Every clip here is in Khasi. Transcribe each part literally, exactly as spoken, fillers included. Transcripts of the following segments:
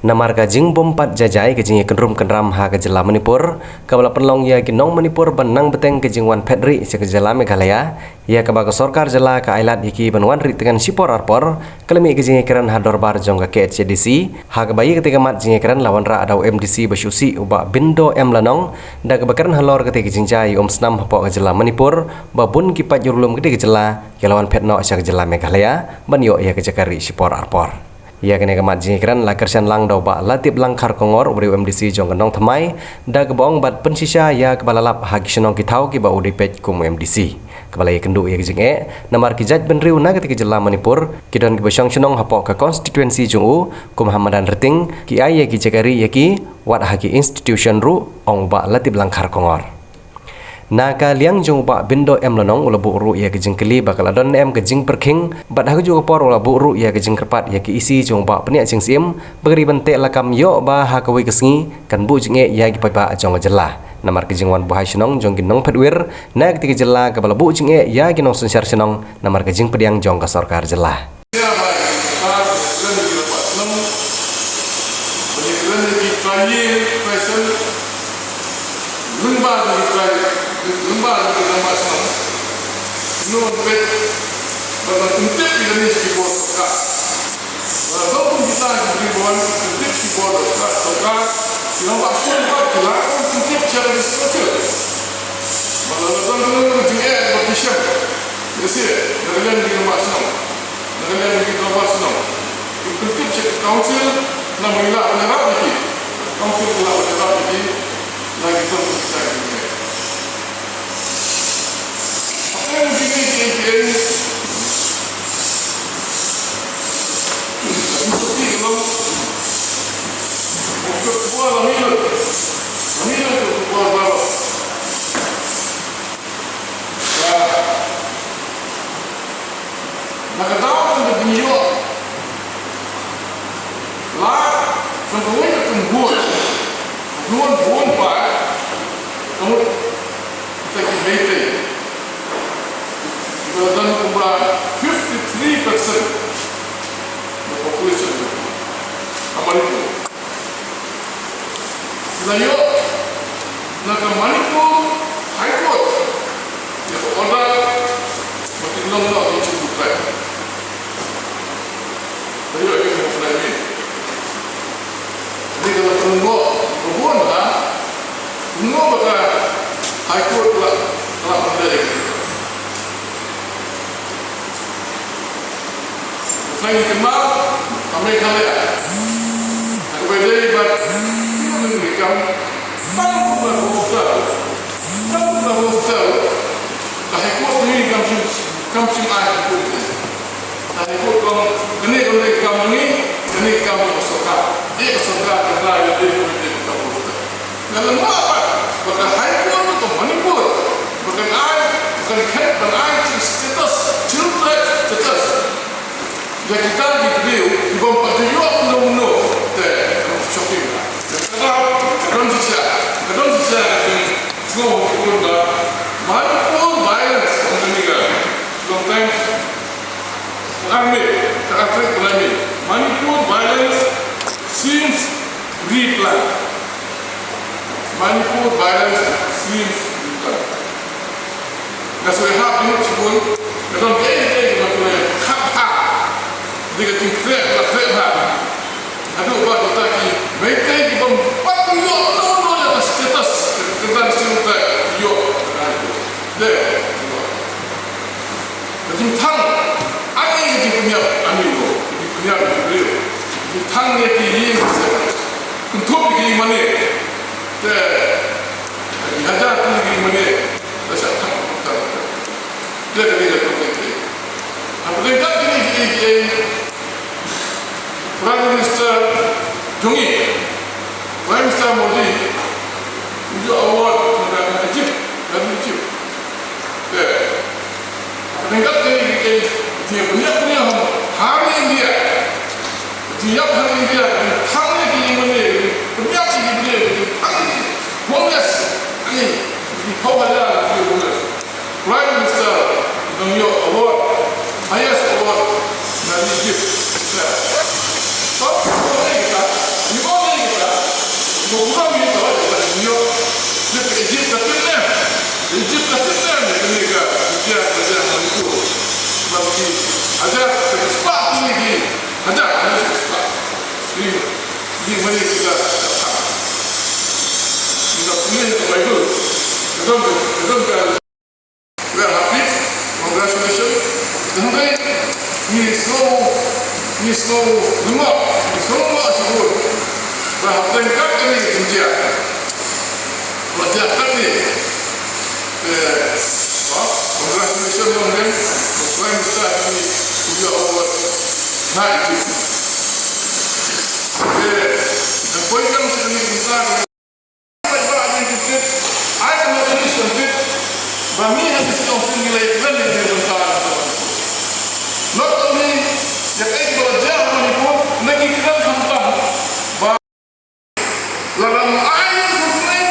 Namar ka jingbympat jajai ka jingïakynrum kynram ha ka jylla Manipur, kaba la pynlong ïa ki nong Manipur ban nang bteng ka jingwan phet rieh sha ka jylla Meghalaya, ïa kaba ka sorkar jylla ka ailad ïa ki ban wan rieh tngen shipor arpor, ka la mih ka jingïakren ha dorbar jong ka K H A D C, ha kaba ïa katei ka mat jingïakren la wanrah da u M D C ba shuh sih u Bah Bindo M Lanong, da kaba kren halor katei ka jingjia ïa umsnam hapoh ka jylla Manipur, ba bun ki paid jurlum katei ka jylla, ki la wan phet noh sha ka jylla Meghalaya, ban ïoh ïa ka jaka rieh shipor arpor. Ïa kane ka mat jingïakren la kyrshan lang da u Bah Latip Langkhar Kongor, u briew M D C jong ka Nongthymmai, da kaba ong bad pynshisha ïa kaba la lap ha ki shnong ki thaw kiba u dei peit kum u M D C. Kaba la ïakynduh ïa ka jingeh, namar ki jaitbynriew na katei ka jylla Manipur, ki don kiba shong shnong hapoh ka constituency jong u, kum ha Madanrting, ki ai ïa ki jaka rieh ïa ki, wat ha ki institution ruh, ong u Bah Latip Langkhar Kongor. Na ka liang jong u Bah Bindo M Lanong u la buh ruh ïa ka jingkylli ba ka la don ne em ka jingpyrkhing, bad ha kajuh ka por u la buh ruh ïa ka jingkyrpad ïa ka E C jong u Bah Pynïaid Sing Syiem, ba ka dei ban teh lakam ïoh ba ha kawei ka sngi, kan buh jingeh ïa ki paidbah jong ka jylla. Namar ka jingwan buhai shnong jong ki nongphet wir, na katei ka jylla kaba la buh jingeh ïa ki nongsynshar shnong, namar ka jingpdiang jong ka sorkar jylla. Na ka liang jong ki dorbar shnong, ki pyntip sha ka council, namar ngi lah ban ïarap ïa ki. Council ki lah ban ïarap ïa ki, na ki dorbar shnong. Hapdeng jong kine ki, ki, ki, ki sopti ki long, ki khubor la mih lut, la mih lut ki khubor baroh. Ka, na ka daw kaba ngi ïoh lad jong kawei ka kynhun, kynhun bun paid, ka mut kita ki Meitei, kiba don kumba fifty three percent na population jong ka Manipur. Ki la ïoh na ka Manipur High Court ïa ka order ba kin long noh ki Scheduled Tribe. La ïoh ïa ka Scheduled Tribe. Kane ka la pynlong ba bun ha, pynlong ba ka High Court la, la pynlong. Pynlong ïa ka Meghalaya. Haba dei ba ki kam, tang kumba roster, tang kumba roster, ka High Court ngi kam shym, kam shym ai High Court. Ka High Court kam, kane kam dei kam ngi, kane kam ka sorkar. Dei ka sorkar ka la ïa dei ka dei ka roster. Nga la map pat ba ka High Court ka Manipur ba kan ai, ba kan khet ban ai status, Scheduled Tribe status ïa kita ki briew kiba ym pat ju ïoh kumno kumno. Te shocking. Ka don, ka don shisha, ka don shisha ka jingsngew ha ki khun ba Manipur Violence, ka don shisha. Long time Army, ka Arctic Army. Manipur violence seems pre-planned. Manipur violence seems pre-planned. Nga sngewhap ïa ka jingkren, ka don kaei kaei kaba kren khat khat. Dei ka jingkren, ka kren khat. Haduh ba kita ki Meitei ki bym pat ïoh, no, no, ïa ka status, ka, ka, ka, ka, ïoh. Dei. Ka jingthang, ani ka jingpynïap, ani ko, ka jingpynïap ka briew. Ka jingthang ïa ki ïing ki sem. Kynthup ïa ki ïing mane. Te, ki hajar tylli ki ïing mane. Te shah thang, thang. Te ka dei ka jingpynïap. Hapdeng kat kine ki, ki, ki, Prime Minister jong ngi, Prime Minister Modi, u ïoh award na ka Egypt, na ka Egypt. Te, hapdeng kat kane ka, ka, ka pynïap, pynïap, pynïap ha ri India. Ka jingïap ha ri India, ka jingthang ïa ki ïing mane, ka jingpynïap ïa ki briew, ka jingthang ïa ki homeless, ani, ki phew hajar ki homeless. Prime Minister dang ïoh award, highest award na Egypt. Top award kita, ni Hajar, ka spah pule ki. Hajar, hajar spah. Ni, ni mane kita. Kita pule ka Bible. Kita, kita, kita. Well, happy. Congratulations. Hynrei ngi sngew, ngi sngew lyngngoh, ngi sngew lyngngoh shibun ba hapdeng kat kane ka jingjia, ba jia kat ne, eh, ba, congratulations long dien, ba Prime Minister ki u ïoh award na Egypt. Eh, ngan poi kane ka jingjia. Ai ka notice ban tip ba ngi ha ki shnong Sing ngi la ïakren ïa kane ka bynta. Not only ïa kaei kaba la jia ha Manipur, ngi kren khamtam ba lada ym ai ïa ka jingsngewsynei,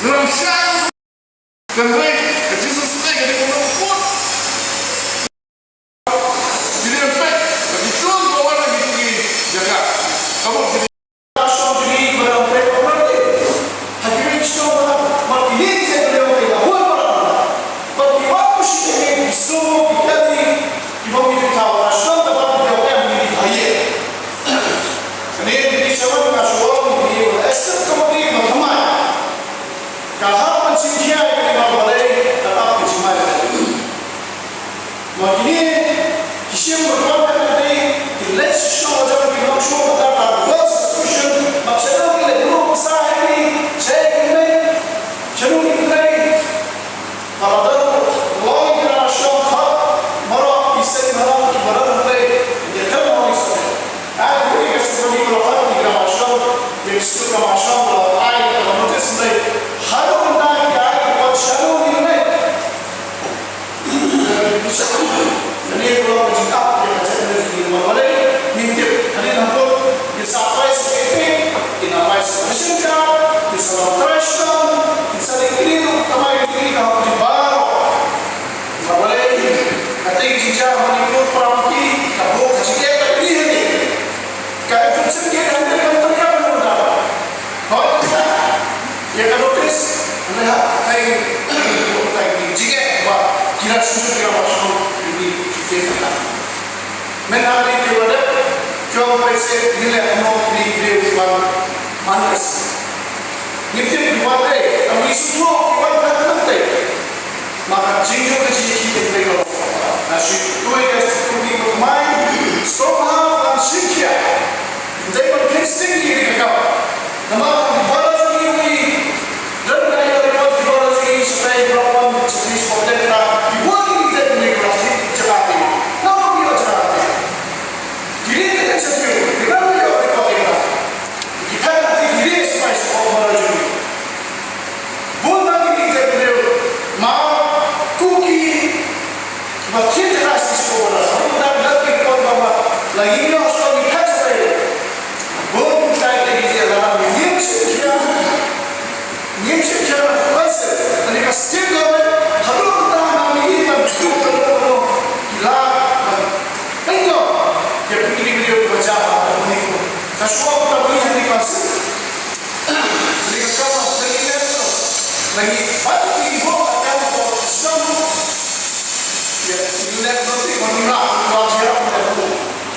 lada ym shah ïa ka jingsngewsynei, ka jingsngewsynei ka dei kaba kut. Ki dei ban peit ba ki tlot ba wan na kito ki jaka. Ka mut ki dei. Ka shong jong ngi ba dang peit ba peit. Ha ki ri ki shong ba dang, ba ki ri ki jaka ba dang peit ba wan ba dang. Ba ki wan ku shi ki ri ki shong ki kali ki bym ki thaw na shong ba dang peit ba ki ri ha ïing. Kane ki dei shawan ka shong ki ri ba accept ka ba ki ba thymmai. Ka hap ban shim khia ïa kane ba balei ka hap ban shim khia. Ma kine ki shim ba kwah ka dei ki leit sha shnong, ki long shnong ba ka ka constitution, ba sha shnong ki leit ruh ba sa ha ki, sha ki leit, sha shnong ki leit. Ba la dang long ki na shnong kha, baroh ki seng baroh ki baroh ki leit, ki leit ka long ki seng. Ai, ki ka shu ni ba la ki na shnong, ki shu na shnong ba ai ka notice leit. Haduh mynta ki ai ka shnong ki leit. Kane ka long ka jingkap ïa ka jaitbynriew jong ngi namar balei ngim tip. Kane naphut kin sa apply sa K P, kin apply sa ration card, kin sa long trai shnong, kin sa leit kri ruh ka kamai ka jong ngi ka hok jong ngi baroh. Namar balei katei ka jingjia ha Manipur para ki ka buh ka jingeh ka ri ha ngi. Ka infection ki hynrei kam tyrkhong ïa ka notice, hynrei ha ka jingjia ba ki la shu shu ki la shu shu ki ki. Mynta ki la dep jong pynse ki la no ki ki wan man. Ngi tip ki wan dei, ngi shu ki wan ka dei. Ma ka jingjia ka jingkit ka dei ko. Na shi tu ka shi tu ki ko mai. Somehow ban shim khia. Dei ban kinsting ki ka kam. Namar ki bala jong ki wi. Dan ka ïa report ki bala jong ki shatai bala wan shatai spot den ka. Ki bala ki dei ni plastik jaka ni. Namar ki ïa jaka ni. Ki ri ka shatai. Ki bala ïa report ka. Ki thang ki ri shatai spot bala jong ki. Bun na ki ki ki ma ku ki ba ki ka si ko na bun na na ki ko ba ba la yi no so ni ka sa. Bun na ki ki la na ni ni si ya. Ni si ya na ka se ni ka sti ko ba ha ru ta na ni ni ba ku ka ru ru ki la ba. Ai no. Ya ku ki ki ba ja ba ni ko. Ka so ko ta ni ni ka se. Lagi ka kam lagi lep tu. Lagi batu di bawah akan kau sambung. Ya, lagi lep tu ti mana nak buat dia pun dah tu.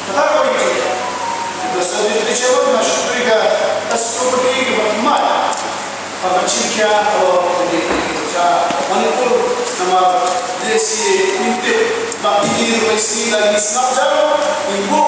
Kata kau itu. Kita sedih di sini masuk juga. Asal pergi ke Batman. Apa cinta kalau di Manipur nama desi mimpi bagi diri lagi lagi senang jalan. Ibu